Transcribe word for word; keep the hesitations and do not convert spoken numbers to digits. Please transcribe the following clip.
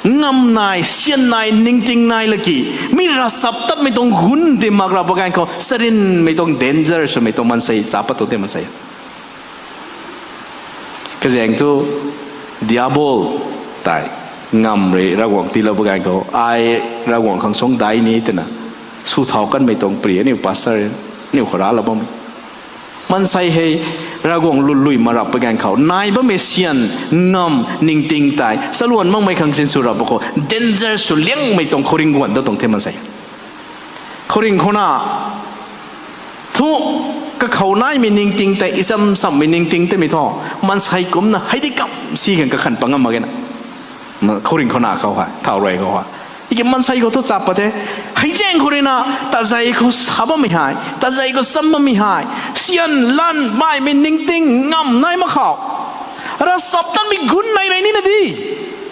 Ngam nai, syan nai, ningting nai laki, mi ravchaptatmei tuang gun tei mak ra pa ganv khou charynmei tuang danger swmei tuang maansei cha pat tu tei maansei. Kazaeng thu Diabol tei ngam rui Ravguangc tiilou pa ganv khou, ai Ravguangc khang suang dai ni twna sw thau kanmei tuang pri aniu pastor, aniu khou raclou bammei maansei hei Ravguangc lului ma rap pa ganv khou nai bammei syan, ngam, ningting tei chaluan makmei khang sinsw rap pa khou danger sw liangmei tuang khouringh guan dat tuang the maansei. Khouringh khouna thu kakhou naimei ningting tei, icham samhmei ningting teimei thu, maansei kumcna hei di kam si khang kakhan pat ngam mak ge na. Khouringh khouna khou hei, thau rui khou hei, iki maansei khou thu chap pat the. Hei zaeng khou rui na, tazei khou sa bammei hei, tazei khou cham bammei hei, syan lan baihmei ningting ngam nai mak khou, ravchaptatmei gun nai rei nina di